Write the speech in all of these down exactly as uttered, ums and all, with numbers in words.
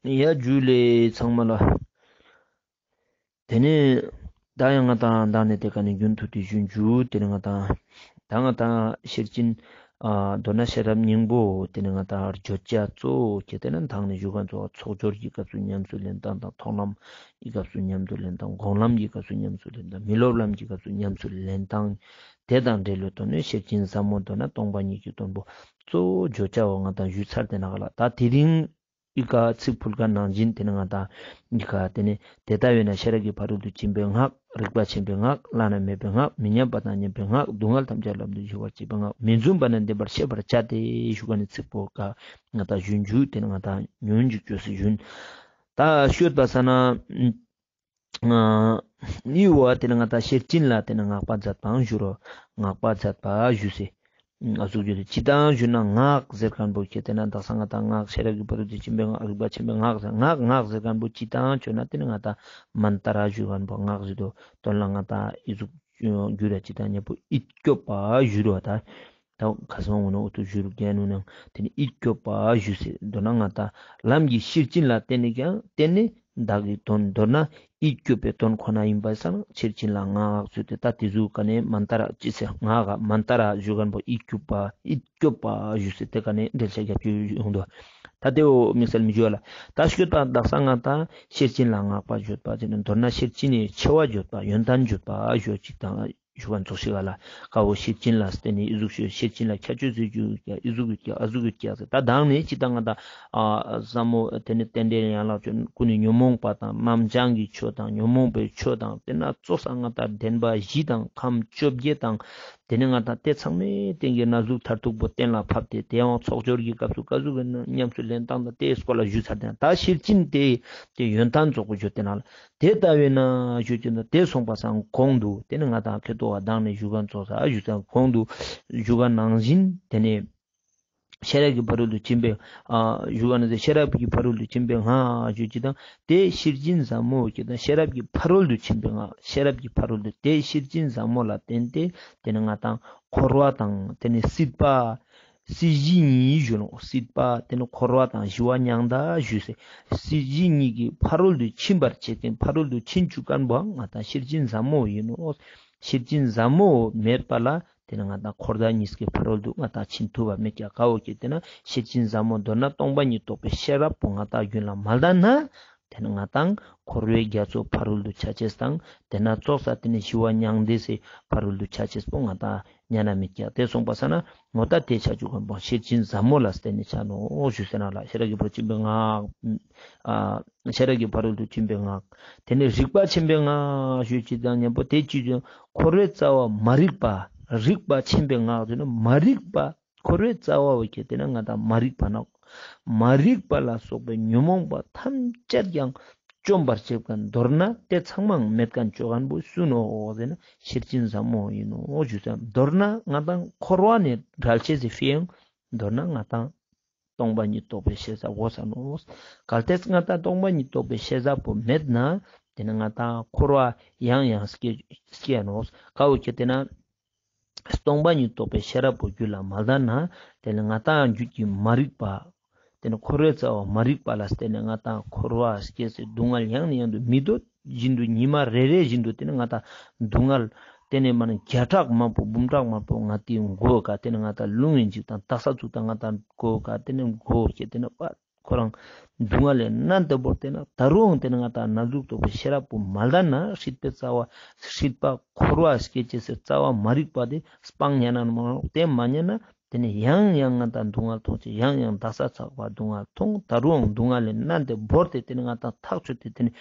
ཡ་ཇུ་ལེ་ཚང་མ་ལ། དེ་ནས་ད་ཡང་ང་དང་ད་ནས་དེ་ཀ་ནས་རྒྱུན་མཐུད་དེ་ཞུ་ཞུ་དེ་ནས་ང་དང་ད་ང་དང་ཤེར་ཕྱིན་ཨ་མདོར་ན་ཤེས་རབ་སྙིང་པོ་དེ་ནས་ང་དང་བརྗོད་བྱ་གཙོ་བོ་ཁྱེད་དེ་ནས་མདང་ནས་ཞུ་ག་ཚོགས་ཚོགས་སྦྱོར་གྱི་སྐབས་སུ་ཉམས་སུ་ལེན་སྟངས་དང་མཐོང་ལམ་གྱི་སྐབས་སུ་ཉམས་སུ་ལེན་སྟངས་སྒོམ་ལམ་གྱི་སྐབས་སུ་ཉམས་སུ་ལེན་སྟངས་མི་སློབ་ལམ་གྱི་སྐབས་སུ་ཉམས་སུ་ལེན་སྟངས་དེ་དང་འབྲེལ་བའི་དོན་ནས་ཤེར་ཕྱིན་ཟབ་མོ་མདོར་ན་སྟོང་པ་ཉིད་ཀྱི་དོན་པོ་གཙོ་བོ་བརྗོད་བྱ་བོ་ང་དང་ཞུས་ཚར་དེ་ནས་ག་ལ་ད་དེ་རིང་ཨི་ཀ་ཚིག་ཕུལ་ཁན་ནང་བཞིན་དེ་ནི་ང་དང་ཨི་ཀ་དེ་ནི་དེ་ལྟ་བས་ན་ཤེས་རབ་ཀྱི་ཕ་རོལ་ཏུ་ཕྱིན་པའི་སྔགས། རིག་པ་ཆེན་པོའི་སྔགས། བླ་ན་མེད་པའི་སྔགས། མི་མཉམ་པ་དང་མཉམ་པའི་སྔགས། སྡུག་བསྔལ་ཐམས་ཅད་ལམ་དུ་ཞི་བར་བྱེད་པའི་སྔགས། མི་བརྫུན་པ་ན་བདེན་པར་ཤེས་པར་བྱ་སྟེ་ཞུ་ཁན་ནི་ཚིག་པོ་ཀ་ང་དང་ཞུན་ཞུ་དེ་ནི་ང་དང་ཉུང་ངུ་ཅིག་བཅོས་སེ་ཞུན། ད་ཤོད་པ་ས་ན་ཨ་ནི་བོ་དེ་ནི་ང་དང་ཤེར་ཕྱིན་ལ་དེ་ནི་སྔགས་པ་མཛད་པའང་ཞུ་རོ། སྔགས་པ་མཛད་པ་ཞུས་སེ། ཨ་ཟུག་ཞུ་དེ་ཅི་དང་ཞུ་ན་སྔགས་ཟེར་ཁན་བོ་ཁྱེད་དེ་ན་དག་ས་ང་དང་སྔགས་ཤེས་རབ་ཀྱི་ཕ་རོལ་ཏུ་ཕྱིན་པའི་སྔགས། རིག་པ་ཆེན་པོའི་སྔགས་ཟེར་སྔགས་སྔགས་ཟེར་ཁན་བོ་ཅི་དང་ཞུ་ན་དེ་ནི་ང་དང་མན་ཏ་ར་ཞུ་ཁན་བོ་སྔགས་ཞུ་དོ། དོན་ལ་ང་དང་ཨི་ཟུག་ཞུ་ར་ཅི་དང་ཉེ་པོ་ཡིད་སྐྱོབ་པ་ཞུ་རོ་ད། ད་ཁ་སང་འོ་ན་འོ་ཏུ་ཞུ་རུ་རྒྱན་ནུ་ནང་དེ་ནི་ཡིད་སྐྱོབ་པ་ཞུས་སེ་མདོར་ན་ང་དང་ལམ་གྱི་ཤེར་ཕྱིན་ལ་བརྟེན་ནས་ཀྱང་བརྟེན་ནས་བདག་གི་དོན་མདོར་ན་ཡིད་སྐྱོབ་པའི་དོན་ཁོ་ན་ཡིན་པ་སང་ཤེར་ཕྱིན་ལ་སྔགས་ཟེར་ཏེ་ད་དེ་ཟུག་ག་ནས་མན་ཏ་ར་ཅི་ཟེར་སྔགས་ག་མན་ཏ་ར་ཞུ་ཁན་བོ་ཡིད་སྐྱོབ་པ་ཡིད་སྐྱོབ་པ་ཞུས་སེ་དེ་ག་ནས་འགྲེལ་བཤད་རྒྱབ་ཀྱི་ཡོང་དོ། ད་དེ་བོ་དམིགས་བསལ་མི་ཞུ་བ་ལ། ད་ཤོད་པ་དག་ས་ང་དང་ཤེར་ཕྱིན་ལ་སྔགས་པ་བརྗོད་པ་དེ་ནི་མདོར་ན་ཤེར་ཕྱིན་ནི་ཆེ་བ་བརྗོད་པ་ཡོན་ཏན་བརྗོད་པ་ཞུ་ཅིག་དང་། ཞུ་བ་ཚོགས་ཤིག་ག་ལ་ཀ་བོ་ཤེར་ཕྱིན་ལ་བརྟེན་ནས་ཨི་ཟུག་ཤེར་ཕྱིན་ལ་ཁྱད་ཆོས་ཟེར་རྒྱུ་ཡོད་ཀྱག་ཨི་ཟུག་ཡོད་ཀྱག་ཨ་ཟུག་ཡོད་ཀྱག་ཟེར། ད་དང་ནས་ཅི་ད་ང་དང་ཨ་ཟབ་མོ་དེ་ནི་རྟེན་འབྲེལ་ཡན་ལག་ཅན་ཀུན་ནས་ཉོན་མོངས་པ་དང་རྣམ་བྱང་གི་ཆོས་དང་ཉོན་མོངས་པའི་ཆོས་དང་དེ་ན་ཙོགས་ས་ང་དང་བདེན་པ་བཞི་དང་ཁམས་བཅོ་བརྒྱད་དང་དེ་ནི་ང་དང་དེ་ཚང་མའི་སྟེང་གི་གནས་ལུགས་མཐར་ཐུག་པོ་གཏན་ལ་ཕབ་སྟེ་དེ་ཡང་ཚོགས་སྦྱོར་གྱི་སྐབས་སུ་ཀ་ཟུག་གི་ཉམས་སུ་ལེན་སྟངས་དང་དེའི་སྐོར་ལ་ཞུས་ཚར་ཏེ་ད་ཤེར་ཕྱིན་དེ་དེ་ཡོན་ཏན་རྫོགས་པོ་བརྗོད་དེ་ན་ལ། དེ་ལྟ་བས་ན་ཞུ་ཅི་ན་དེ་སོང་པ་སང་གོང་དུ་དེ་ནི་ང་དང་ཁེ་ཏོ་བ་དང་ནས་ཞུ་ག་ཚོགས་ས་ཞུ་ས་གོང་དུ་ཞུ་ག་ནང་བཞིན་དེ་ནས་ཤེས་རབ་ཀྱི་ཕ་རོལ་ཏུ་ཕྱིན་པའི་ཨ་ཞུ་ག་ན་ཤེས་རབ་ཀྱི་ཕ་རོལ་ཏུ་ཕྱིན་པའི་སྔགས་ཞུ་ཅི་དང་དེ་ཤེར་ཕྱིན་ཟབ་མོ་ཁྱེད་དང་ཤེས་རབ་ཀྱི་ཕ་རོལ་ཏུ་ཕྱིན་པའི་སྔགས་ཤེས་རབ་ཀྱི་ཕ་རོལ་ཏུ་དེ་ཤེར་ཕྱིན་ཟབ་མོ་ལ་བརྟེན་ཏེ་དེ་ནི་ང་དང་འཁོར་བ་དང་དེ་ནི་སྲིད་པ། སྲིད་ཞི་གཉིས་ཞུ་ནོ། སྲིད་པ་དེ་ནི་འཁོར་བ་དང་ཞི་བ་མྱང་འདས་ཞུས་སེ། སྲིད་ཞི་གཉིས་ཀྱི་ཕ་རོལ་ཏུ་ཕྱིན་པར་བྱེད་ཅིང་ཕ་རོལ་ཏུ་ཕྱིན་བཅུག་མཁན་པོའང་ང་དང་ཤེར་ཕྱིན་ཟབ་མོ་ཡིན་ནོ། ཤེར་ཕྱིན་ཟབ་མོ་མེད་པ་ལ་དེ་ནི་ང་དང་འཁོར་འདས་གཉིས་ཀྱི་ཕ་རོལ་ཏུ་ང་དང་ཕྱིན་ཐུབ་པ་མེད་ཀྱག་ཀ་བོ་ཁྱེད་དེ་ན་ཤེར་ཕྱིན་ཟབ་མོ་མདོར་ན་སྟོང་པ་ཉིད་རྟོགས་པའི་ཤེས་རབ་པོ་ང་དང་རྒྱུད་ལ་མ་ལྡན་ན། དེ་ནི་ང་དང་འཁོར་བའི་རྒྱ་མཚོ་ཕ་རོལ་ཏུ་ཆ་ཅེས་དང་དེ་ན་ཙོགས་ས་དེ་ནི་ཞི་བ་མྱང་འདས་སི་ཕ་རོལ་ཏུ་ཆ་ཅེས་པོ་ང་དང་ཉན་ན་མེད་ཀྱག་དེ་སོང་པ་ས་ན་ངོ་ད་དེ་ཆ་བཅུག་གམ་པོ་ཤེར་ཕྱིན་ཟབ་མོ་ལ་བརྟེན་ནས་ཆ་ནོ་ཞུས་ཟེར་ན་ལ་ཤེས་རབ་ཀྱི་ཕ་རོལ་ཏུ་ཕྱིན་པའི་སྔགས། ཨ་ཤེས་རབ་ཀྱི་ཕ་རོལ་ཏུ་ཕྱིན་པའི་སྔགས། དེ་ནི་རིག་པ་ཆེན་པོའི་སྔགས་ཞུ་ཅི་དང་མཉམ་པོ་དེ་ཅི་ཡང་འཁོར་བའི་རྩ་བ་མ་རིག་པ་རིག་པ་ཆེན་པོའི་སྔགས་ཟེར་ན་མ་རིག་པ། འཁོར་བའི་རྩ་བ་བོ་ཁྱེད་དེ་ན་ང་དང་མ་རིག་པ་ན། མ་རིག་པ་ལ་སོགས་པའི་ཉོན་མོངས་པ་ཐམས་ཅད་ཀྱང་བཅོམ་པར་བྱེད་མཁན་མདོར་ན་དེ་ཚང་མའང་མེད་མཁན་བཅོ་མཁན་པོ་སུ་ནོ་ཟེར་ན་ཤེར་ཕྱིན་ཟབ་མོ་ཡིན་ནོ་ཞུས་ས། མདོར་ན་ང་དང་འཁོར་བ་ནས་བསྒྲལ་ཅེས་སི་ཕིའང་མདོར་ན་ང་དང་སྟོང་པ་ཉིད་རྟོགས་པའི་ཤེས་བྱ་དགོས་ས་ནོ། གལ་ཏེ་ང་དང་སྟོང་པ་ཉིད་རྟོགས་པའི་ཤེས་བྱ་པོ་མེད་ན་དེ་ནི་ང་དང་འཁོར་བ་ཡང་ཡང་སྐྱེ་སྐྱེ་ནོ། ཀ་བོ་ཁྱེད་དེ་ན། སྟོང་པ་ཉིད་རྟོགས་པའི་ཤེས་རབ་པོ་རྒྱུད་ལ་མ་ལྡན་ན། དེ་ནི་ང་དང་རྒྱུད་ཀྱི་མ་རིག་པ། དེ་ནི་འཁོར་བའི་རྩ་བ་མ་རིག་པ་ལ་བརྟེན་ནས་ང་དང་འཁོར་བ་སྐྱེ་སའི་སྡུག་བསྔལ་ཡང་ནས་ཡང་དུ་མི་འདོད་བཞིན་དུ་ཉི་མ་རེ་རེ་བཞིན་དུ་དེ་ནི་ང་དང་སྡུག་བསྔལ་དེ་ནི་མ་ནི་བརྒྱ་ཕྲག་མང་པོ་འབུམ་ཕྲག་མང་པོ་ང་དེའི་མགོ་ཀ་དེ་ནི་ང་དང་རླུང་ཡིན་ཅིག་དང་དག་ས་ཚུགས་དང་ང་དང་མགོ་ཀ་དེ་ནི་མགོ་སྐྱེ་དེ་ནི་པ། ཁོ་རང་སྡུག་བསྔལ་ལས་མནར་ཏེ་བོར་ཏེ་ན་ད་རུང་དེ་ནི་ང་དང་གནས་ལུགས་རྟོགས་པའི་ཤེས་རབ་པོ་མ་ལྡན་ན་སྲིད་པའི་རྩ་བ་སྲིད་པ་འཁོར་བ་སྐྱེ་ཅེས་སི་རྩ་བ་མ་རིག་པ་དེ་སྤང་ཉན་ན་མ་རུང་དེ་མ་ཉན་ན་དེ་ནི་ཡང་ཡང་ང་དང་སྡུག་བསྔལ་མཐོང་ཅེས་ཡང་ཡང་དག་ས་ཚགས་པ་སྡུག་བསྔལ་མཐོང་ད་རུང་སྡུག་བསྔལ་ལས་མནར་ཏེ་བོར་ཏེ་དེ་ནི་ང་དང་ཐག་ཆོད་དེ་དེ་ནི་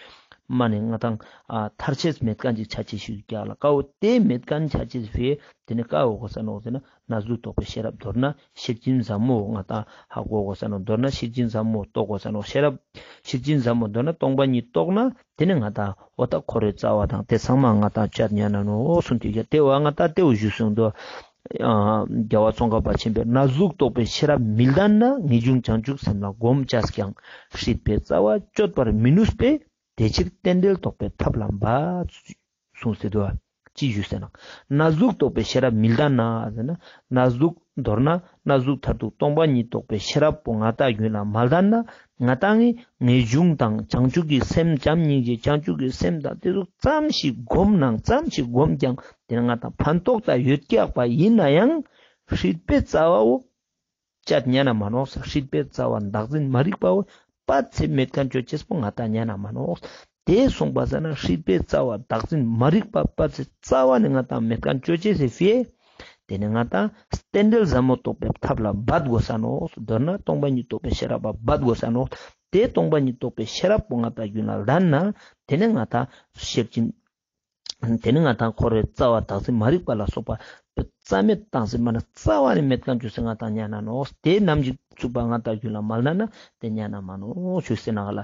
མ་ནི་ང་དང་ཨ་ཐར་ཅེས་མེད་མཁན་ཅིག་ཆ་ཅེས་ཤིག་ཀྱག་ལ་ཀ་བོ་དེ་མེད་མཁན་ཆ་ཅེས་ཕིའ་དེ་ནི་ཀ་བོ་གོ་ས་ནོ་ཟེར་ན། གནས་ལུགས་རྟོགས་པའི་ཤེས་རབ་མདོར་ན་ཤེར་ཕྱིན་ཟབ་མོ་ང་དང་ཧ་གོ་དགོས་ས་ནོ། མདོར་ན་ཤེར་ཕྱིན་ཟབ་མོ་རྟོགས་དགོས་ས་ནོ། ཤེས་རབ་ཤེར་ཕྱིན་ཟབ་མོ་མདོར་ན་སྟོང་པ་ཉིད་རྟོགས་ན་དེ་ནི་ང་དང་འོ་ད་འཁོར་བའི་རྩ་བ་དང་དེ་ཚང་མ་ང་དང་བཅད་ཉན་ན་ནོ་གསུངས་ཏེ་ཡ་དེ་བ་ང་དང་དེ་བོ་ཞུས་སོང་དོ། རྒྱལ་བ་ཙོང་ཁ་པ་ཆེན་པོས་གནས་ལུགས་རྟོགས་པའི་ཤེས་རབ་མི་ལྡན་ན་ངེས་འབྱུང་བྱང་ཆུབ་སེམས་ལ་གོམས་བྱས་ཀྱང་སྲིད་པའི་རྩ་བ་གཅོད་པར་མི་ནུས་པས་དེ་ཕྱིར་རྟེན་འབྲེལ་རྟོགས་པའི་ཐབས་ལ་འབད་གསུངས་ཏེ་དོ། ཅི་ཞུས་ཟེར་ན། གནས་ལུགས་རྟོགས་པའི་ཤེས་རབ་མི་ལྡན་ན་ཟེར་ན། གནས་ལུགས་མདོར་ན་གནས་ལུགས་མཐར་ཐུག་སྟོང་པ་ཉིད་རྟོགས་པའི་ཤེས་རབ་པོ་ང་དང་རྒྱུད་ལ་མ་ལྡན་ན། ང་དང་ངི་ངེས་འབྱུང་དང་བྱང་ཆུབ་ཀྱི་སེམས་བྱམས་སྙིང་རྗེ་བྱང་ཆུབ་ཀྱི་སེམས་དང་དེ་ཚོ་ཙམ་ཞིག་སྒོམ་ནང་ཙམ་ཞིག་སྒོམ་ཀྱང་དེ་ནི་ང་དང་ཕན་ཐོགས་ད་ཡོད་ཀྱག་པ་ཡིན་ན་ཡང་སྲིད་པའི་རྩ་བའོ། བཅད་ཉན་ན་མ་ནོག། སྲིད་པའི་རྩ་བ་བདག་འཛིན་མ་རིག་པའོ། པ་ཚེ་མེད་མཁན་ཅོ་ཅེས་པོ་ང་དང་ཉན་ན་མ་ནོག། དེ་སོང་པ་ས་ན་སྲིད་པའི་རྩ་བ་བདག་འཛིན་མ་རིག་པ་པ་ཚེ་རྩ་བ་ནི་ང་དང་མེད་མཁན་ཅོ་ཅེས་སི་ཕིའ། དེ་ནི་ང་དང་རྟེན་འབྲེལ་ཟབ་མོ་རྟོགས་པའི་ཐབས་ལ་འབད་དགོས་ས་ནོག། མདོར་ན་སྟོང་པ་ཉིད་རྟོགས་པའི་ཤེས་རབ་པ་འབད་དགོས་ས་ནོག། དེ་སྟོང་པ་ཉིད་རྟོགས་པའི་ཤེས་རབ་པོ་ང་དང་རྒྱུད་ལ་ལྡན་ན་དེ་ནི་ང་དང་ཤེར་ཕྱིན། དེ་ནི་ང་དང་འཁོར་བའི་རྩ་བ་བདག་འཛིན་མ་རིག་པ་ལ་སོགས་པ་རྩ་མེད་བཏང་ཟིན་མ་ན་རྩ་བ་ནི་མེད་མཁན་ཅོ་ཅེས་ང་དང་ཉན་ན་ནོག། དེ་རྣམ་འཇིག་ཚུགས་པ་ང་དང་རྒྱུད་ལ་མ་ལྡན་ན་དེ་ཉན་ན་མ་ནོག་ཞུས་ཟེར་ན་ག་ལ།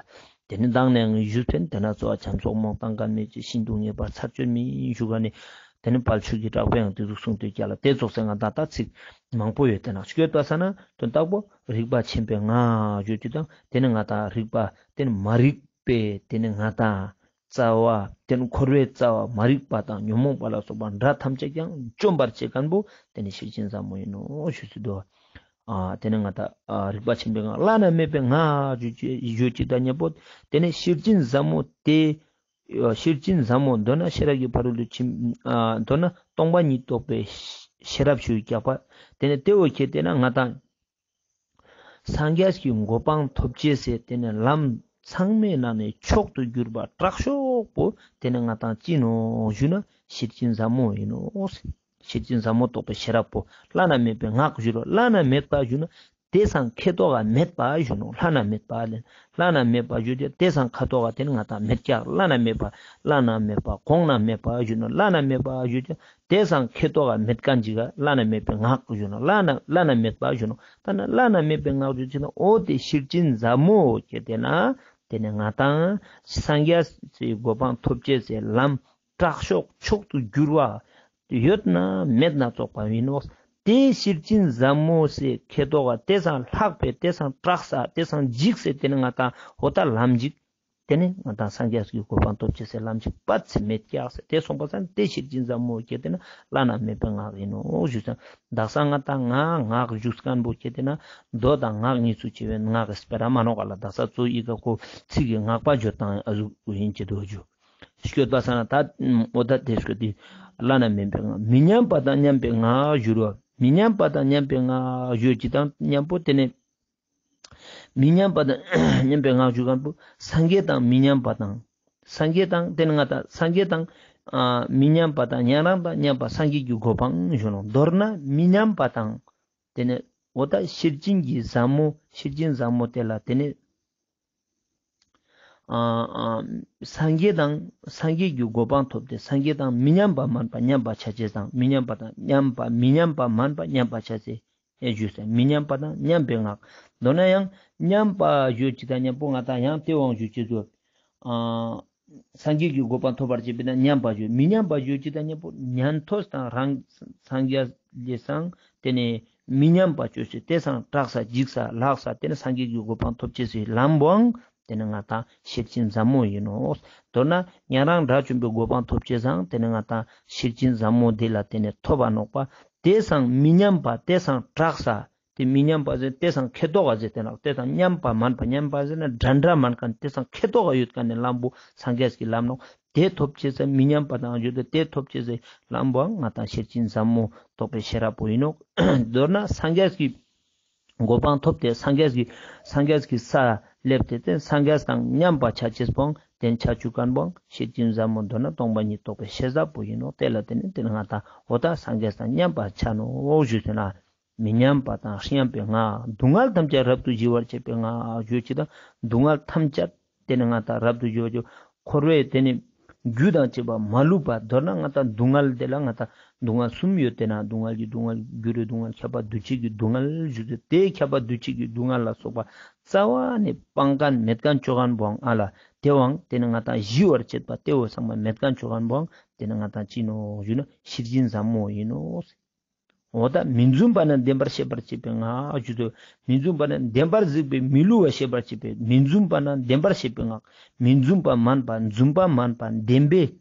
དེ་ནི་མདང་ནས་ངས་ཞུས་པིན། དེ་ན་རྩོལ་བ་འཁྱམས་སོགས་རྨོངས་དང་གལ་མེད་ཅིང་། ཤིན་ཏུ་ངེས་པར་ཚར་གཅོད་མིན་ཞུ་ག་ནི། དེ་ནི་དཔལ་ཆོས་ཀྱི་གྲགས་པས་ཡང་དེ་ཟུག་གསུངས་ཏེ་རྒྱ་ལ་དེ་ཙོགས་སེ་ང་དང་ད་ཚིག་མང་པོ་ཡོད། དེ་ན་སྐྱོད་པ་ས་ན་དོན་དག་པོ་རིག་པ་ཆེན་པོའི་ངག་ཞུ་ཅེས་དང་དེ་ནི་ང་དང་རིག་པ་དེ་ནི་མ་རིག་པའི་དེ་ནི་ང་དང་རྩ་བ་དེ་ནི་འཁོར་བའི་རྩ་བ་མ་རིག་པ་དང་ཉོན་མོངས་པ་ལ་སོགས་པ་དགྲ་ཐམས་ཅད་ཀྱང་བཅོམ་པར་བྱེད་མཁན་པོ་དེ་ནི་ཤེར་ཕྱིན་ཟབ་མོ་ཡིན་ནོག་ཞུས་སུ་འདུག། ཨ་དེ་ནི་ང་དང་ཨ་རིག་པ་ཆེན་པོའི་ངག་བླ་ན་མེད་པའི་ངག་ཞུ་ཅེས་ཞུ་ཅེས་དང་མཉམ་པོ་དེ་ནི་ཤེར་ཕྱིན་ཟབ་མོ་དེ་ཤེར་ཕྱིན་ཟབ་མོ་མདོར་ན་ཤེས་རབ་ཀྱི་ཕ་རོལ་ཏུ་ཕྱིན་ཨ་མདོར་ན་སྟོང་པ་ཉིད་རྟོགས་པའི་ཤེས་རབ་ཞུ་རྒྱག་པ་དེ་ནི་དེ་འོ་ཁྱེད་དེ་ན་ང་དང་སངས་རྒྱས་ཀྱི་གོ་འཕང་ཐོབ་ཅེས་སི་དེ་ནི་ལམ་ཚང་མའི་ནང་ནས་མཆོག་ཏུ་གྱུར་པ་དྲག་ཤོས་པོ་དེ་ནི་ང་དང་ཅི་ནོག་ཞུ་ན་ཤེར་ཕྱིན་ཟབ་མོ་ཡིན་ནོག། ཤེར་ཕྱིན་ཟབ་མོ་རྟོགས་པའི་ཤེས་རབ་པོ་བླ་ན་མེད་པའི་ངག་ཞུ་རོ། བླ་ན་མེད་པ་ཞུ་ན་དེ་སང་ཁེ་ཏོག་ག་མེད་པ་ཞུ་ནོག། བླ་ན་མེད་པ་ལེན། བླ་ན་མེད་པ་ཞུ་ཅེས་དེ་སང་ཁ་ཏོག་ག་དེ་ནི་ང་དང་མེད་ཀྱག། བླ་ན་མེད་པ་བླ་ན་མེད་པ་གོང་ན་མེད་པ་ཞུ་ནོག། བླ་ན་མེད་པ་ཞུ་ཅེས་དེ་སང་ཁེ་ཏོག་ག་མེད་མཁན་ཅིག་ག་བླ་ན་མེད་པའི་ངག་ཞུ་ནོག། བླ་ན་བླ་ན་མེད་པ་ཞུ་ནོག། ད་ན་བླ་ན་མེད་པའི་ངག་ཞུ་ཅེས་ན་འོ་དེ་ཤེར་ཕྱིན་ཟབ་མོ་ཁྱེད་དེ་ན་དེ་ནི་ང་དང་སངས་རྒྱས་སི་གོ་འཕང་ཐོབ་ཅེས་སི་ལམ་དྲག་ཤོས་མཆོག་ཏུ་གྱུར་པ་ཡོད་ན་མེད་ན་ཙོགས་པ་ཡིན་ནོག། དེ་ཤེར་ཕྱིན་ཟབ་མོ་སི་ཁེ་ཏོག་ག་དེ་སང་ལྷག་པའི་དེ་སང་དྲག་ས་དེ་སང་འཇིགས་སེ་དེ་ནི་ང་དང་འོ་ད་ལམ་འཇིག། དེ་ནི་ང་དང་སངས་རྒྱས་ཀྱི་གོ་འཕང་ཐོབ་ཅེས་སི་ལམ་འཇིག་པ་ཚེ་མེད་ཀྱག་ཟེར། དེ་སོང་པ་ས་ན་དེ་ཤེར་ཕྱིན་ཟབ་མོ་ཁྱེད་དེ་ན་བླ་ན་མེད་པའི་ངག་ཡིན་ནོག་ཞུས་ས། དག་ས་ང་དང་ངག་ངག་ཞུས་མཁན་པོ་ཁྱེད་དེ་ན་མདོ་དང་ངག་གཉིས་སུ་ཕྱེ་བའི་ངག་གི་སྤེ་ར་མ་ནོག་ག་ལ། དག་ས་གཙོ་ཡི་ག་ཁོ་ཚིག་གི་ངག་པ་བརྗོད་སྟངས་ཨ་ཟུག་ཡིན་ཅེས་འདུག་ཞུ། སྐྱོད་པ་ས་ན་ད་འོ་ད་དེ་སྐྱོད་དེ་བླ་ན་མེད་པའི་ངག། མི་མཉམ་པ་དང་མཉམ་པའི་ངག་ཞུ་རོ། མི་མཉམ་པ་དང་མཉམ་པའི་ངག་ཞུ་ཅེས་དང་མཉམ་པོ་དེ་ནི་མི་མཉམ་པ་དང་མཉམ་པའི་ངག་ཞུ་མཁན་པོ་སངས་རྒྱས་དང་མི་མཉམ་པ་དང་། སངས་རྒྱས་དང་དེ་ནི་ང་དང་སངས་རྒྱས་དང་ཨ་མི་མཉམ་པ་དང་ཉན་རང་དང་མཉམ་པ་སངས་རྒྱས་ཀྱི་གོ་འཕང་ཞུ་ནོག། མདོར་ན་མི་མཉམ་པ་དང་དེ་ནི་འོ་ད་ཤེར་ཕྱིན་གྱི་ཟབ་མོ་ཤེར་ཕྱིན་ཟབ་མོ་དེ་ལ་དེ་ནི་ཨ་ཨ་སངས་རྒྱས་དང་སངས་རྒྱས་ཀྱི་གོ་འཕང་ཐོབ་སྟེ་སངས་རྒྱས་དང་མི་མཉམ་པ་མན་པ་མཉམ་པ་ཆ་ཅེས་དང་མི་མཉམ་པ་དང་མཉམ་པ་མི་མཉམ་པ་མན་པ་མཉམ་པ་ཆ་ཅེས་ཨེ་ཞུས་ས། མི་མཉམ་པ་དང་མཉམ་པའི་ངག། མདོར་ན་ཡང་མཉམ་པ་ཞུ་ཅེས་དང་མཉམ་པོ་ང་དང་ཡང་དེ་དབང་ཞུ་ཅེས་སོ། ཨ་སངས་རྒྱས་ཀྱི་གོ་འཕང་ཐོབ་པར་བྱེད་པས་ན་མཉམ་པ་ཞུ། མི་མཉམ་པ་ཞུ་ཅེས་དང་མཉམ་པོ་ཉན་ཐོས་དང་རང་སངས་རྒྱས་ལས་སང་དེ་ནི་མི་མཉམ་པ་ཅོས་ཏེ་དེ་སང་དྲག་ས་འཇིགས་ས་ལྷག་ས་དེ་ནི་སངས་རྒྱས་ཀྱི་གོ་འཕང་ཐོབ་ཅེས་སི་ལམ་བོའང་དེ་ནི་ང་དང་ཤེར་ཕྱིན་ཟབ་མོ་ཡིན་ནོག། མདོར་ན་ཉན་རང་དགྲ་བཅོམ་པའི་གོ་འཕང་ཐོབ་ཅེས་སང་དེ་ནི་ང་དང་ཤེར་ཕྱིན་ཟབ་མོ་འདི་ལ་དེ་ནི་ཐོབ་པ་ནོག་པ། དེ་སང་མི་མཉམ་པ་དེ་སང་དྲག་ས། དེ་མི་མཉམ་པ་ཟེར་དེ་སང་ཁེ་ཏོག་ག་ཟེར་དེ་ནོག། དེ་སང་མཉམ་པ་མན་པ་མཉམ་པ་ཟེར་ན་འདྲ་འདྲ་མན་མཁན་དེ་སང་ཁེ་ཏོག་ག་ཡོད་མཁན་ནི་ལམ་བོ་སངས་རྒྱས་ཀྱི་ལམ་ནོག། དེ་ཐོབ་ཅེས་སི་མི་མཉམ་པ་དང་ཞུ་དེ་དེ་ཐོབ་ཅེས་སི་ལམ་བོའང་ང་དང་ཤེར་ཕྱིན་ཟབ་མོ་རྟོགས་པའི་ཤེས་རབ་པོ་ཡིན་ནོག། མདོར་ན་སངས་རྒྱས་ཀྱི་གོ་འཕང་ཐོབ་སྟེ་སངས་རྒྱས་ཀྱི་སངས་རྒྱས་ཀྱི་ས་སླེབས་ཏེ་དེ་སངས་རྒྱས་དང་མཉམ་པ་ཆ་ཅེས་པོའང་དེ་ཆ་བཅུག་མཁན་པོའང་ཤེར་ཕྱིན་ཟབ་མོ་མདོར་ན་སྟོང་པ་ཉིད་རྟོགས་པའི་ཤེས་རབ་པོ་ཡིན་ནོག། དེ་ལ་དེ་ནི་དེ་ནི་ང་དང་འོ་ད་སངས་རྒྱས་དང་མཉམ་པ་ཆ་ནོག་ཞུས་ཟེར་ན། མི་མཉམ་པ་དང་མཉམ་པའི་ངག། སྡུག་བསྔལ་ཐམས་ཅད་རབ་ཏུ་ཞི་བར་བྱེད་པའི་ངག་ཞུ་ཅེས་དང་སྡུག་བསྔལ་ཐམས་ཅད་དེ་ནི་ང་དང་རབ་ཏུ་ཞི་བར་བྱེད། འཁོར་བའི་དེ་ནི་རྒྱུ་དང་བཅས་པ་མ་ལུས་པ། མདོར་ན་ང་དང་སྡུག་བསྔལ་དེ་ལ་ང་དང་སྡུག་བསྔལ་གསུམ་ཡོད། དེ་ན་སྡུག་བསྔལ་གྱི་སྡུག་བསྔལ་འགྱུར་བའི་སྡུག་བསྔལ་ཁྱབ་པ་འདུ་བྱེད་ཀྱི་སྡུག་བསྔལ་ཞུ་ཅེས་དེ་ཁྱབ་པ་འདུ་བྱེད་ཀྱི་སྡུག་བསྔལ་ལ་སོགས་པ་རྩ་བ་ནས་སྤང་མཁན་མེད་མཁན་ཅོ་མཁན་པོའང་ཨ་ལ་དེ་བོའང་དེ་ནི་ང་དང་ཞི་བར་བྱེད་པ་དེ་བོ་ཚང་མ་མེད་མཁན་ཅོ་མཁན་པོའང་དེ་ནི་ང་དང་ཅི་ནོག་ཞུ་ན་ཤེར་ཕྱིན་ཟབ་མོ་ཡིན་ནོག། འོ་ད་མི་འཛུམ་པ་ན་བདེན་པར་ཤེས་པར་བྱེད་པའི་ངག་ཞུ་དོ། མི་འཛུམ་པ་ན་བདེན་པར་གཟིགས་པའི་མི་བསླུ་བ་ཤེས་པར་བྱེད་པའི་མི་འཛུམ་པ་ན་བདེན་པར་ཤེས་པའི་ངག། མི་འཛུམ་པ་མན་པ་འཛུམ་པ་མན་པ་བདེན་པའི་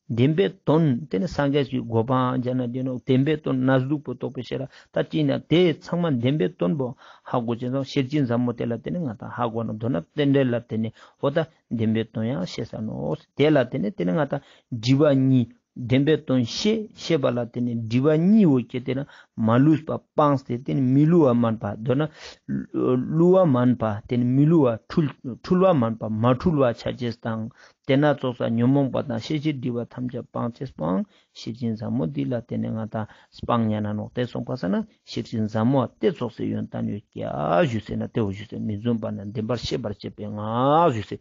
བདེན་པའི་དོན་དེ་ནི་སངས་རྒྱས་ཀྱི་གོ་འཕང་ཅན་ན་དེ་ནོ་བདེན་པའི་དོན་ན་སྡུག་པོ་རྟོགས་པའི་ཤེས་རབ་ད་ཅི་ན་དེ་ཚང་མ་བདེན་པའི་དོན་པོ་ཧ་གོ་ཅེས་སོང་ཤེར་ཕྱིན་ཟབ་མོ་དེ་ལ་དེ་ནི་ང་ཏང་ཧ་གོ་ན་མདོར་ན་རྟེན་འབྲེལ་ལ་དེ་ནི་འོ་ད་བདེན་པའི་དོན་ཡང་ཤེས་ས་ནོ། དེ་ལ་དེ་ནི་དེ་ནི་ང་ཏང་སྒྲིབ་པ་གཉིས་བདེན་པའི་དོན་ཤེས་ཤེས་པ་ལ་དེ་ནི་སྒྲིབ་པ་གཉིས་འོ་ཁྱེར་ཏེ་ན་མ་ལུས་པ་སྤངས་ཏེ་དེ་ནི་མི་བསླུ་བ་མན་པ་མདོར་ན་བསླུ་བ་མན་པ་དེ་ནི་མི་བསླུ་བ་འཁྲུལ་འཁྲུལ་བ་མན་པ་མ་འཁྲུལ་བ་ཆ་ཅེས་དང་དེ་ན་ཙོགས་ས་ཉོན་མོངས་པ་དང་ཤེས་བྱའི་སྒྲིབ་པ་ཐམས་ཅད་སྤངས་ཏེ་སྤངས་ཤེར་ཕྱིན་ཟབ་མོ་འདི་ལ་དེ་ནི་ང་ཏང་སྤང་ཉན་ན་ནོག་དེ་སོང་པ་ས་ན་ཤེར་ཕྱིན་ཟབ་མོ་དེ་ཙོགས་སེ་ཡོན་ཏན་ཡོད་ཀྱག་ཞུས་ཟེར་ན་དེ་འོ་ཞུས་ཟེར་མི་རྫུན་པ་ན་བདེན་པར་ཤེས་པར་བྱེད་པའི་ངག་ཞུས་ཟེར།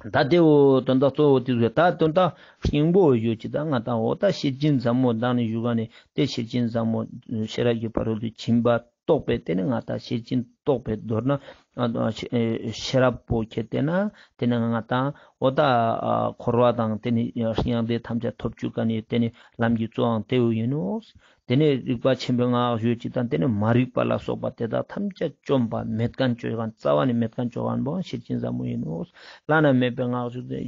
ད་དེ་འོ་དོན་དག་གཙོ་བོ་དེ་ཟེར་ད་དོན་དག་སྙིང་པོ་ཡོད་ཅི་ད་ང་ཏང་འོ་ད་ཤེར་ཕྱིན་ཟབ་མོ་དང་ནི་ཞུ་ག་ནི་དེ་ཤེར་ཕྱིན་ཟབ་མོ་ཤེས་རབ་ཀྱི་ཕ་རོལ་ཏུ་ཕྱིན་པ་རྟོགས་པའི་དེ་ནི་ང་ཏང་ཤེར་ཕྱིན་རྟོགས་པའི་མདོར་ན་ཤེས་རབ་པོ་ཁྱེར་ཏེ་ན་དེ་ནི་ང་ཏང་འོ་ད་འཁོར་བ་དང་དེ་ནི་མྱང་འདས་ཐམས་ཅད་ཐོབ་བཅུག་ག་ནི་དེ་ནི་ལམ་གྱི་གཙོ་བོའང་དེ་བོ་ཡིན་ནོ། དེ་ནས་རིག་པ་ཆེན་པོའི་ངག་ཞུ་ཅིག་དང་དེ་ནས་མ་རིག་པ་ལ་སོགས་པ་དེ་དག་ཐམས་ཅད་བཅོམ་པ་མེད་མཁན་བཅོ་མཁན་རྩ་བ་ནས་མེད་མཁན་བཅོ་མཁན་པོ་ཤེར་ཕྱིན་ཟབ་མོ་ཡིན་ནོ། བླ་ན་མེད་པའི་ངག་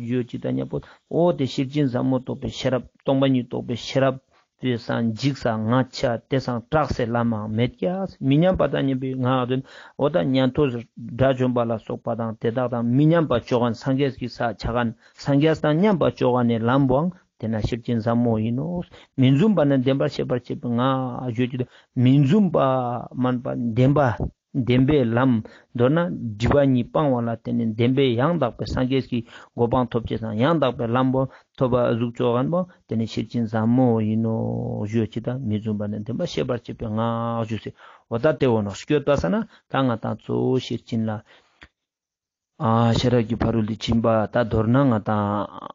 ཞུ་ཅིག་དང་མཉམ་པོ་འོ་དེ་ཤེར་ཕྱིན་ཟབ་མོ་རྟོགས་པའི་ཤེས་རབ་སྟོང་པ་ཉིད་རྟོགས་པའི་ཤེས་རབ་དེ་སང་འཇིགས་སང་ང་ཆ་དེ་སང་སྐྲག་སེ་ལམ་མང་མེད་ཀྱག་མི་མཉམ་པ་དང་མཉམ་པའི་ངག་དོན་འོ་ད་ཉན་ཐོས་དགྲ་བཅོམ་པ་ལ་སོགས་པ་དང་དེ་དག་དང་མི་མཉམ་པ་བཅོ་མཁན་སངས་རྒྱས་ཀྱི་ས་ཆ་མཁན་སངས་རྒྱས་དང་མཉམ་པ་བཅོ་མཁན་ནི་ལམ་པོའང་དེ་ན་ཤེར་ཕྱིན་ཟབ་མོ་ཡིན་ནོ། མི་རྫུན་པ་ན་བདེན་པར་ཤེས་པར་བྱེད་པའི་ངག་ཞུ་ཅིག་དང་མི་རྫུན་པ་མན་པ་བདེན་པ་བདེན་པའི་ལམ་མདོར་ན་སྒྲིབ་པ་གཉིས་སྤང་བ་ལ་བརྟེན་ནས་བདེན་པའི་ཡང་དག་པའི་སངས་རྒྱས་ཀྱི་གོ་འཕང་ཐོབ་ཅེས་དང་ཡང་དག་པའི་ལམ་པོ་ཐོབ་པ་ཟུག་བཅོ་མཁན་པོ་དེ་ནི་ཤེར་ཕྱིན་ཟབ་མོ་ཡིན་ནོ་ཞུ་ཅིག་དང་མི་རྫུན་པ་ན་བདེན་པར་ཤེས་པར་བྱེད་པའི་ངག་ཞུ་ཟེར། འོ་ད་དེ་འོ་ནོ་སྐྱོད་པ་ས་ན་ད་ང་ཏང་གཙོ་བོ་ཤེར་ཕྱིན་ལ། ཨ་ཤེས་རབ་ཀྱི་ཕ་རོལ་ཏུ་ཕྱིན་པ་ད་མདོར་ན་ང་ཏང་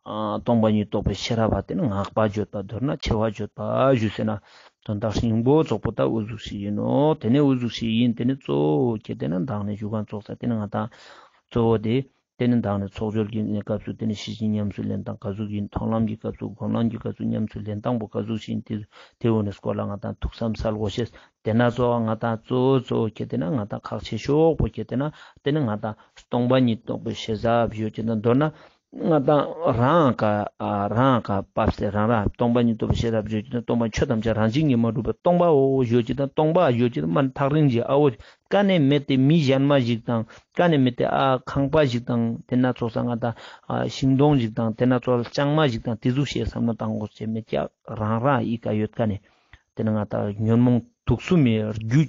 ཨ་སྟོང་པ་ཉིད་རྟོགས་པའི་ཤེས་རབ་པ་དེ་ནི་ངག་པ་བརྗོད་པ་མདོར་ན་ཆེ་བ་བརྗོད་པ་ཞུ་ཟེར་ན་དོན་དག་སྙིང་པོ་ཙོགས་པོ་ད་འུ་ཟུག་ཞིག་ཡིན་ནོ། དེ་ནས་འུ་ཟུག་ཞིག་ཡིན་དེ་ནི་གཙོ་བོ་ཁྱེར་ཏེ་ན་མདང་ནས་ཞུ་མཁན་ཙོགས་ས་དེ་ནི་ང་ཏང་གཙོ་བོ་དེ་དེ་ནི་མདང་ནས་ཚོགས་སྦྱོར་གྱི་གནས་སྐབས་སུ་དེ་ནི་ཤེར་ཕྱིན་ཉམས་སུ་ལེན་སྟངས་ག་ཟུག་ཡིན། མཐོང་ལམ་གྱི་སྐབས་སུ་སྒོམ་ལམ་གྱི་སྐབས་སུ་ཉམས་སུ་ལེན་སྟངས་པོ་ག་ཟུག་ཞིག་ཡིན། དེ་དེ་འོ་ནི་སྐོར་ལ་ང་ཏང་ཐུགས་བསམ་སལ་དགོས་ཤེས། དེ་ན་གཙོ་བོ་ང་ཏང་གཙོ་བོ་གཙོ་བོ་ཁྱེར་ཏེ་ན་ང་ཏང་ཁག་ཆེ་ཤོས་པོ་ཁྱེར་ཏེ་ན་དེ་ནི་ང་ཏང་སྟོང་པ་ཉིད་རྟོགས་པའི་ཤེས་རབ་ཡོད་ཅེ་ན་མདོར་ན་ང་ཏང་རང་ཀ་རང་ཀ་བབས་སེ་རང་རང་སྟོང་པ་ཉིད་རྟོགས་པའི་ཤེས་རབ་ཡོད་ཅེ་ན་སྟོང་པ་ཆོས་ཐམས་ཅད་རང་བཞིན་གྱིས་མ་གྲུབ་པའི་སྟོང་པའོ་ཡོད་ཅེ་ན་སྟོང་པ་ཡོད་ཅེ་ན་མ་ཐག་རིང་ཞིག་ཨ་འོ་ཀ་ནས་མེད་དེ་མི་གཞན་མ་ཞིག་དང་ཀ་ནས་མེད་དེ་ཨ་ཁང་པ་ཞིག་དང་དེ་ན་ཚོགས་ས་ང་ཏང་ཤིང་སྡོང་ཞིག་དང་དེ་ན་ཚོགས་ལ་ལྕང་མ་ཞིག་དང་དེ་ཟུག་ཤེས་བསམ་བློ་བཏང་དགོས་ཅེས་མེད་ཀྱག་རང་རང་ཨི་ཀ་ཡོད་ཀ་ནས། དེ་ནི་ང་ཏང་ཉོན་མོངས་དུག་གསུམ་མའི་རྒྱུ་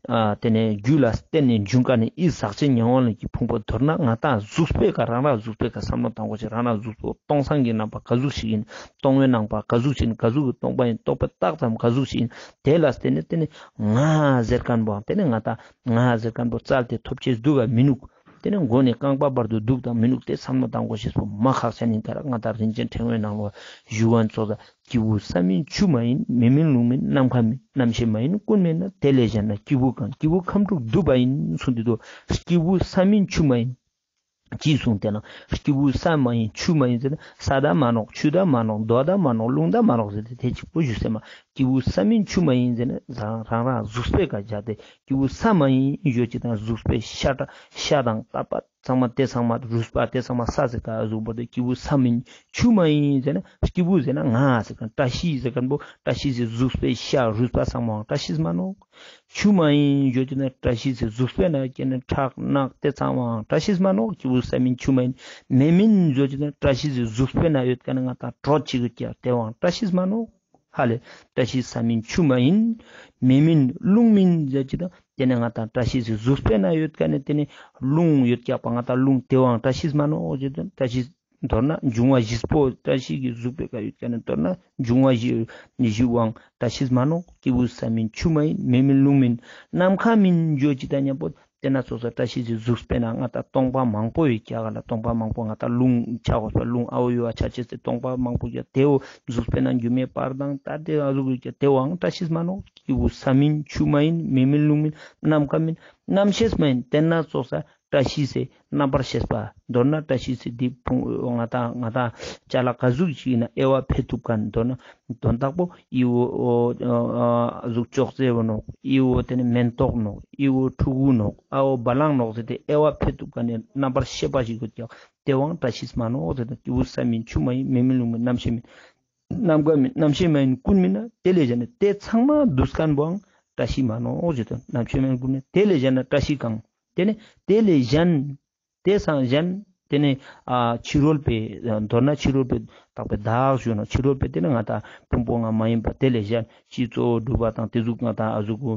ཨ་དེ་ནི་རྒྱུ་ལ་བརྟེན་ནས་འབྱུང་ཀ་ནས་ཨི་ཟག་བཅས་ཉེ་བའི་ལས་ཀྱི་ཕུང་པོ་མདོར་ན་ང་ཏང་གཟུགས་པོའི་ཀ་རང་རང་གཟུགས་པོའི་ཀ་བསམ་བློ་བཏང་དགོས་ཤེས། རང་རང་གཟུགས་པོ་སྟོང་སང་གི་རྣམ་པ་ག་ཟུག་ཞིག་ཡིན། སྟོང་པའི་རྣམ་པ་ག་ཟུག་ཞིག་ཡིན། ག་ཟུག་གི་སྟོང་པ་ཡིན། རྟོགས་པའི་རྟགས་ཙམ་ག་ཟུག་ཞིག་ཡིན། དེ་ལ་བརྟེན་ནས་དེ་ནི་ང་ཟེར་མཁན་པོའང་དེ་ནི་ང་ཏང་ང་ཟེར་མཁན་པོ་བཙལ་ཏེ་ཐོབ་ཅེས་འདུག་ག་མི་ནུག་དེ་ནི་མགོ་ནས་རྐང་པ་བར་དུ་འདུག་དང་མི་འདུག་དེ་བསམ་བློ་བཏང་དགོས་ཤེས་པོ་མ་ཁག་ཆེན་ཡིན། ད་ར་ང་ཏང་རིན་ཆེན་ཕྲེང་བའི་ནང་ལོགས་ཞུ་བ་ཙོགས་ས་སྐྱེས་བུ་ས་མིན་ཆུ་མ་ཡིན། མེ་མིན་རླུང་མིན་ནམ་མཁའ་མིན། རྣམ་ཤེས་མ་ཡིན་ཀུན་མེད་ན། དེ་ལས་གཞན་ན་སྐྱེས་བུ་གང་། སྐྱེས་བུ་ཁམས་དྲུག་འདུས་པ་ཡིན་གསུངས་ཏེ་འདུག་སྐྱེས་བུ་ས་མིན་ཆུ་མ་ཡིན། ཅི་གསུངས་ཏེ་ན་སྐྱེས་བུ་ས་མ་ཡིན་ཆུ་མ་ཡིན་ཟེར་ན་ས་དང་མ་ནོག་ཆུ་དང་མ་ནོག་རྡོ་དང་མ་ནོག་རླུང་དང་མ་ནོག་ཟེར་ཏེ་དེ་གཅིག་པོ་ཞུ་སེ་མ། སྐྱེས་བུ་ས་མིན་ཆུ་མ་ཡིན་ཟེར་ན་རང་རང་རང་གཟུགས་པོའི་ཀ་བཞག་སྟེ། སྐྱེས་བུ་ས་མ་ཡིན་ཡོད་ཅེ་དང་གཟུགས་པོའི་ཤ་ཀྲ་ཤ་དང་ཏ་པ་ཚང་མ་དེ་ཚང་མ་རུས་པ་དེ་ཚང་མ་ས་ཟེར་ཀ་གཟུགས་པོ་དེ་སྐྱེས་བུ་ས་མིན་ཆུ་མ་ཡིན་ཟེར་ན་སྐྱེས་བུ་ཟེར་ན་ང་ཟེར་མཁན་བཀྲ་ཤིས་ཟེར་མཁན་པོ་བཀྲ་ཤིས་ཟེར་གཟུགས་པོའི་ཤ་རུས་པ་ཚང་མའང་བཀྲ་ཤིས་མ་ནོག་ཆུ་མ་ཡིན་ཡོད་ཅེ་ན་བཀྲ་ཤིས་ཟེར་གཟུགས་པོའི་ནང་སྐྱེས་ནས་ཁྲག་རྣག་དེ་ཚང་མའང་བཀྲ་ཤིས་མ་ནོག་སྐྱེས་བུ་ས་མིན་ཆུ་མ་ཡིན། མེ་མིན་ཡོད་ཅེ་ན་བཀྲ་ཤིས་ཟེར་གཟུགས་པོའི་ནང་ཡོད་མཁན་ནི་ང་ཏང་དྲོད་ཅིག་ཡོད་ཀྱག་དེ་བོའང་བཀྲ་ཤིས་མ་ནོག་ཧ་ལས་བཀྲ་ཤིས་ས་མིན་ཆུ་མ་ཡིན། མེ་མིན་རླུང་མིན་ཟེར་ཅིག་དང་དེ་ནས་ང་ཏང་བཀྲ་ཤིས་སི་གཟུགས་པོའི་ནང་ཡོད་མཁན་ནི་དེ་ནི་རླུང་ཡོད་ཀྱག་པ་ང་ཏང་རླུང་དེ་བོའང་བཀྲ་ཤིས་མ་ནོག་ཟེར་དུས་བཀྲ་ཤིས་མདོར་ན་འབྱུང་བ་བཞི་པོ་བཀྲ་ཤིས་ཀྱི་གཟུགས་པོའི་ཀ་ཡོད་མཁན་ནི་མདོར་ན་འབྱུང་བ་བཞི་བཞི་བོའང་བཀྲ་ཤིས་མ་ནོག་སྐྱེས་བུ་ས་མིན་ཆུ་མ་ཡིན། མེ་མིན་རླུང་མིན། ནམ་མཁའ་མིན་ཡོད་ཅིག་དང་མཉམ་པོ། དེ་ན་ཚོགས་ས་བཀྲ་ཤིས་སི་གཟུགས་པོའི་ནང་ང་ཏང་སྟོང་པ་མང་པོ་ཡོད་ཀྱག་ག་ལ། སྟོང་པ་མང་པོ་ང་ཏང་རླུང་ཆ་དགོས་པ་རླུང་ཨ་འོ་ཡོད་པ་ཆ་ཅེས་སི་སྟོང་པ་མང་པོ་ཡོད་ཀྱག་དེ་བོ་གཟུགས་པོའི་ནང་སྒྱུ་མའི་པར་དང་ད་དེ་ཨ་ཟུག་ཡོད་ཀྱག་དེ་བོའང་བཀྲ་ཤིས་མ་ནོག་སྐྱེས་བུ་ས་མིན་ཆུ་མ་ཡིན། མེ་མིན་རླུང་མིན། ནམ་མཁའ་མིན། རྣམ་ཤེས་མ་ཡིན། དེ་ན་ཚོགས་ས་ བཀྲ་ཤིས་སི་རྣམ་པར་ཤེས་པ། མདོར་ན་བཀྲ་ཤིས་སི་འདི་ཕུང་ང་ཏང་ང་ཏང་ཅ་ལག་ག་ཟུག་ཅིག་ཡིན་ན་དབྱེ་བ་ཕེ་ཐུབ་མཁན། མདོར་ན་དོན་དག་པོ་ཨི་བོ་ཨ་ཟུག་ཅོག་ཙེ་བོ་ནོག། ཨི་བོ་དེ་ནི་མེན་ཏོག་ནོག། ཨི་བོ་ཕྲུ་གུ་ནོག། ཨ་བོ་བ་ལང་ནོག་ཟེར་ཏེ་དབྱེ་བ་ཕེ་ཐུབ་མཁན་ནི་རྣམ་པར་ཤེས་པ་ཞིག་དགོས་ཀྱག། དེ་བོའང་བཀྲ་ཤིས་མ་ནོག་ཟེར་ཏེ། སྐྱེས་བུ་ས་མིན་ཆུ་མ་ཡིན། མེ་མིན་རླུང་མིན་རྣམ་ཤེས་མིན། ནམ་མཁའ་མིན་རྣམ་ཤེས་མ་ཡིན་ཀུན་མིན་ན། དེ་ལས་གཞན་ན་དེ་ཚང་མ་འདུས་མཁན་པོའང་བཀྲ་ཤིས་མ་ནོག་ཞུ་དོ། རྣམ་ཤེས་མ་ཡིན་ཀུན་མིན་ན། དེ་ལས་གཞན་ན་བཀྲ་ཤིས་གང་། དེ་ནི་དེ་ལས་གཞན། དེ་སང་གཞན། དེ་ནི་ཨ་ཕྱི་རོལ་པའི་མདོར་ན་ཕྱི་རོལ་པའི་བཏགས་པའི་བདག་ཞུ་ན་ཕྱི་རོལ་པའི་དེ་ནི་ང་ཏང་ཕུང་པོ་ལྔ་མ་ཡིན་པ་དེ་ལས་གཞན་ཕྱིའི་གཙོ་བོ་སྒྲུབ་པ་དང་དེ་ཟུག་ང་ཏང་ཨ་ཟུག་གུ་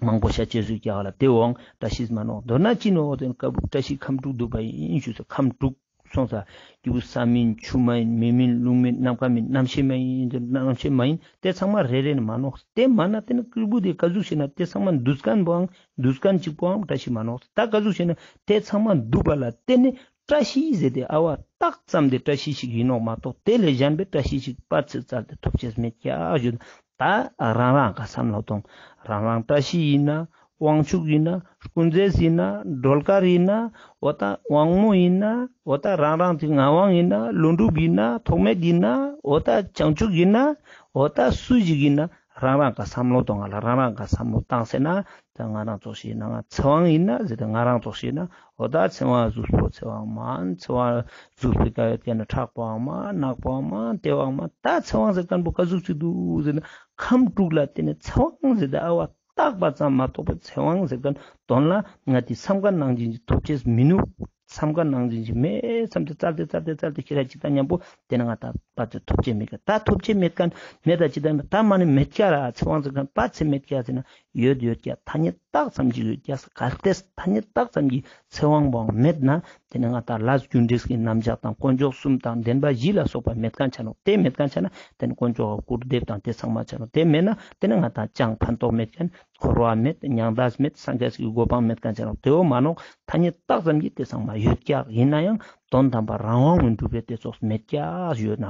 མང་པོ་ཤ་ཅེས་སུ་ཀྱག་ལ། དེ་བོའང་བཀྲ་ཤིས་མ་ནོག། མདོར་ན་ཅི་ནོག། དེ་ནི་ཀ་བུ་བཀྲ་ཤིས་ཁམས་དྲུག་འདུས་པ་ཡིན་ཞུས་སོ། ཁམས་དྲུག་སོང་ས། སྐྱེས་བུ་ས་མིན་ཆུ་མ་ཡིན། མེ་མིན་རླུང་མིན། ནམ་མཁའ་མིན་རྣམ་ཤེས་མ་ཡིན། རྣམ་ཤེས་མ་ཡིན། དེ་ཚང་མ་རེ་རེ་ནི་མ་ནོག། དེ་མ་ན་དེ་ནི་སྐྱེས་བུ་དེ་ག་ཟུག་ཞེ་ན་དེ་ཚང་མ་འདུས་མཁན་པོའང་འདུས་མཁན་གཅིག་པོའང་བཀྲ་ཤིས་མ་ནོག། ད་ག་ཟུག་ཞེ་ན་དེ་ཚང་མ་འདུས་པ་ལ་དེ་ནི་བཀྲ་ཤིས་ཟེར་ཏེ་ཨ་བ་བཏགས་ཙམ་དེ་བཀྲ་ཤིས་ཤིག་ཡིན་ནོག་མ་གཏོགས་དེ་ལས་གཞན་པའི་བཀྲ་ཤིས་ཤིག་པ་ཚེ་བཙལ་ཏེ་ཐོབ་ཅེས་མེད་ཀྱག་ཞུ། ད་རང་རང་ག་བསམ་བློ་གཏོང་། རང་རང་བཀྲ་ཤིས་ཡིན་ན། དབང་ཕྱུག་ཡིན་ན། ཀུན་མཛེས་ཡིན་ན། སྒྲོལ་དཀར་ཡིན་ན། འོ་ད་དབང་མོ་ཡིན་ན། འོ་ད་རང་རང་གི་ངག་དབང་ཡིན་ན། ཀླུ་སྒྲུབ་ཡིན་ན། ཐོགས་མེད་ཡིན་ན། འོ་ད་བྱང་ཆུབ་ཡིན་ན། འོ་ད་སུ་ཞིག་ཡིན་ན། རང་རང་ག་བསམ་བློ་གཏོང་ང་ལ། རང་རང་ག་བསམ་བློ་བཏང་ཟེར་ན། ད་ང་རང་ཙོགས་ཤིག་ཡིན་ན་ང་ཚེ་དབང་ཡིན་ན་ཟེར་ཏེ། ང་རང་ཙོགས་ཤིག་ཡིན་ན། འོ་ད་ཚེ་དབང་གཟུགས་པོ་ཚེ་དབང་མ། ཚེ་དབང་གཟུགས་པོའི་ཀ་ཡོད་ཀྱག་ན་ཁྲག་པོའང་མ། ནག་པོའང་མ། ལྟེ་བའང་མ། ད་ཚེ་དབང་ཟེར་མཁན་པོ་ག་ཟུག་ཅིག་འདུག་ཟེར་ན། ཁམས་དྲུག་ལ་དེ་ནི་ཚེ་དབང་ཟེར་ཏེ་ཨ་བ་བཏགས་པ་ཙམ་མ་གཏོགས་པའི་ཚེ་དབང་ཟེར་མཁན་དོན་ལ་ང་དེ་བསམ་མཁན་ནང་བཞིན་ཅིག་ཐོབ་ཅེས་མི་ནུག། བསམ་མཁན་ནང་བཞིན་ཅིག་མེད་བསམ་སྟེ་བཙལ་ཏེ་བཙལ་ཏེ་བཙལ་ཏེ་ཁྱེར་ཅིག་དང་མཉམ་པོ་དེ་ནི་ང་ད་པ་ཚེ་ཐོབ་ཅེས་མེད་ཀྱག། ད་ཐོབ་ཅེས་མེད་མཁན་མེད་ད་ཅི་ད་ད་མ་ནི་མེད་ཀྱག་ར། ཚེ་དབང་ཟེར་མཁན་པ་ཚེ་མེད་ཀྱག་ཟེར་ན། ཡོད་ཡོད་ཀྱག། ཐ་སྙད་བཏགས་ཙམ་གྱི་ཡོད་ཀྱག། གལ་ཏེ་ཐ་སྙད་བཏགས་ཙམ་གྱི་ཚེ་དབང་པོའང་མེད་ན། དེ་ནི་ང་ད་ལས་རྒྱུ་འབྲས་ཀྱི་རྣམ་གཞག་དང་དཀོན་མཆོག་གསུམ་དང་བདེན་པ་བཞི་ལ་སོགས་པ་མེད་མཁན་ཆ་ནོག། དེ་མེད་མཁན་ཆ་ན་དེ་ནི་དཀོན་མཆོག་ག་སྐུར་འདེབས་དང་དེ་ཚང་མ་ཆ་ནོག། དེ་མེད་ན་དེ་ནི་ང་ད་ཅང་ཕན་ཐོགས་མེད་མཁན། འཁོར་བ་མེད། མྱང་འདས་མེད། སངས་རྒྱས་ཀྱི་གོ་འཕང་མེད་མཁན་ཆ་ནོག། དེ་བོ་མ་ནོག། ཐ་སྙད་བཏགས་ཙམ་གྱི་དེ་ཚང་མ་ཡོད་ཀྱག། ཡིན་ན་ཡང་དོན་དམ་པ་རང་དབང་མི་འགྲུབ་པའི་དེ་ཙོགས་མེད་ཀྱག་ཞུ་ན།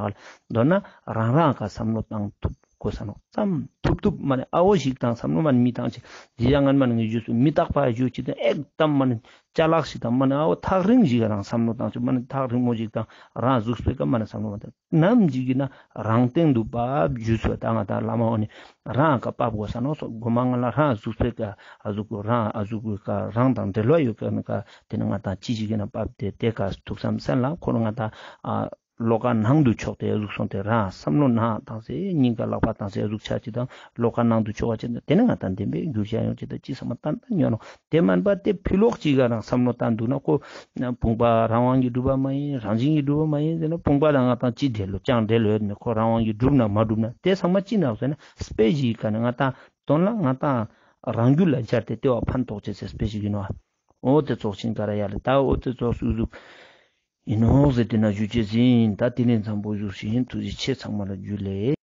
མདོར་ན་རང་རང་ག་བསམ་བློ་བཏང་ཐུབ་དགོས་ས་ནོག། ཙམ་ཐུབ་ཐུབ་མ་ནི་ཨ་བོ་ཞིག་དང་བསམ་བློ་མ་ནི་མི་བཏང་ཅིག། དེ་ཡང་ངན་མ་ནི་ངེས་ཞུས་སུ་མི་རྟག་པ་ཞུ་ཅིག་དང་ཨེག་དམ་མ་ནི་ཅ་ལག་ཞིག་དང་མ་ནི་ཨ་བོ་ཐག་རིང་ཞིག་ག་རང་བསམ་བློ་བཏང་ཅིག། མ་ནི་ཐག་རིང་མོ་ཞིག་དང་རང་གཟུགས་པོའི་ཀ་མ་ནི་བསམ་བློ་མ་བཏང་། ནམ་ཞིག་ཡིན་ན་རང་སྟེང་དུ་བབ་ཞུས་སོ། ད་ང་ད་བླ་མ་འོ་ནི་རང་ཀ་བབ་དགོས་ས་ནོག་སོ། གོ་མ་ང་ལ་རང་གཟུགས་པོའི་ཀ་ཨ་ཟུག་གུ་རང་ཨ་ཟུག་གུ་ཀ་རང་དང་འབྲེལ་བ་ཡོད་ཀ་ནི་ཀ་དེ་ནི་ང་ད་ཅི་ཞིག་ཡིན་ན་བབ་དེ་དེ་ཀ་ཐུགས་བསམ་སེམས་ལ་ཁོ་རང་ང་ད་ཨ་བློ་ཀ་ནང་དུ་ཕྱོགས་ཏེ་ཨ་ཟུག་སོང་སྟེ་རང་བསམ་བློ་ནང་བཏང་སྟེ་སྙིང་ག་ལག་པ་བཏང་སྟེ་ཨ་ཟུག་ཆ་ཅིག་དང་བློ་ཀ་ནང་དུ་ཕྱོགས་པ་ཅིག་དང་དེ་ནི་ང་ད་བདེན་པའི་འགྱུར་བྱ་ཡོང་ཅིག་དང་ཅི་བསམ་མ་ཏན་ཏན་ཡོང་ནོག། དེ་མན་པ་དེ་ཕི་ལོག་ཅིག་ག་རང་བསམ་བློ་བཏང་འདུག་ན་ཁོ་བུམ་པ་རང་དབང་གིས་གྲུབ་པ་མ་ཡིན། རང་བཞིན་གྱིས་གྲུབ་པ་མ་ཡིན་ཟེར་ན་བུམ་པ་དང་ང་དང་ཅི་འབྲེལ་ལོ་ཅང་འབྲེལ་ལོ་ཡོད་མེད། ཁོ་རང་དབང་གིས་གྲུབ་ན་མ་གྲུབ་ན་དེ་ཚང་མ་ཅི་ནོག་ཟེར་ན་དཔེ་ཞིག་ག་ནི་ང་དང་དོན་ལ་ང་དང་རང་རྒྱུད་ལ་སྦྱར་ཏེ་དེ་བ་ཕན་ཐོགས་ཅེས་ཟེར་དཔེ་ཞིག་ཡིན་ནོག། འོ་དེ་ཙོགས་ཤིག་ག་ར་ཡ་ལེ། ད་འོ་དེ་ཙོགས་སུ་ཟུག་ཡིན་ནོག་ཟེར་དེ་ན་ཞུ་ཅེས་ཡིན། ད་དེ་ནས་འཛམ་བུ་བཞུགས་ཤིག་ཡིན། ཐུགས་རྗེ་ཆེ། ཚང་མ་ལ་འཇུ་ལེ།